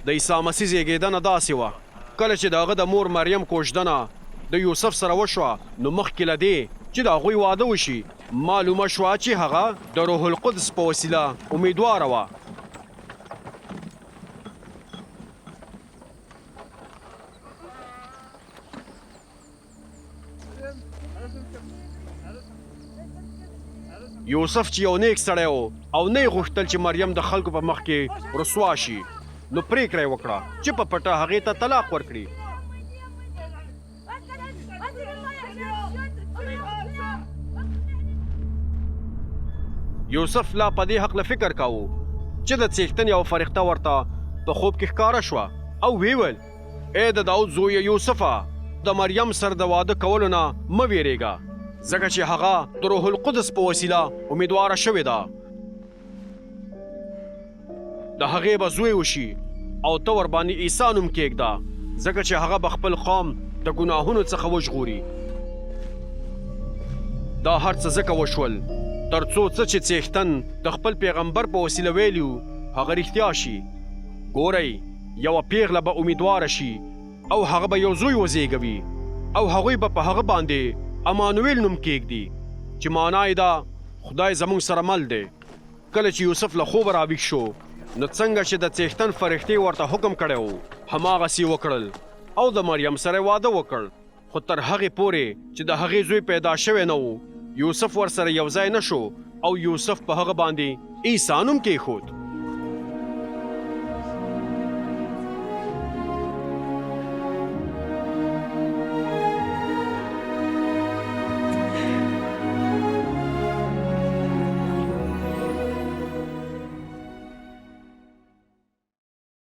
د عیسی مسیح زیږیدنه داسې وه، کله چې د هغه د مور مریم کوژدنه د یوسف سره وشوه، نو مخکې له دې چې د هغوی واده وشي، معلومه شوه چې هغه د روح القدس په وسیله امیدواره وه. یوسف چې یو نیک سړی و او نه یې غوښتل چې مریم د خلکو په مخ کې رسوا شي، نو پرېکړه یې وکړه چې په پټه هغې ته طلاق ورکړي. یوسف لا په دې هکله فکر کاوه چې د څښتن یوه فرښته ورته په خوب کې ښکاره شوه او ویې ویل، ای د داود زویه یوسفه، د مریم سره د واده کولو نه مه وېرېږه، ځکه چې هغه د روح القدس په وسیله امیدواره شوې ده. د هغې به زوی وشي او ته ورباندې عیسی نوم کېږده، ځکه چې هغه به خپل قوم د ګناهونو څخه وژغوري. دا هر څه ځکه وشول ترڅو څه چې څښتن د خپل پیغمبر په وسیله ویلي وو هغه رښتیا شي. ګورئ، یوه پیغله به امیدواره شي او هغه به یو زوی وزیږوي او هغوی به په هغه باندې امانویل نوم کیږدي چې معنا یې ده خدای زموږ سره مل دی. کله چې یوسف له خوبه راویښ شو نو څنګه چې د څښتن فرښتې ورته حکم کړی و هماغسې یې وکړل او د مریم سره یې واده وکړ. خو تر هغې پورې چې د هغې زوی پیدا شوی نه و، یوسف ورسره یوځای نه شو او یوسف په هغه باندې عیسی نوم کېښود.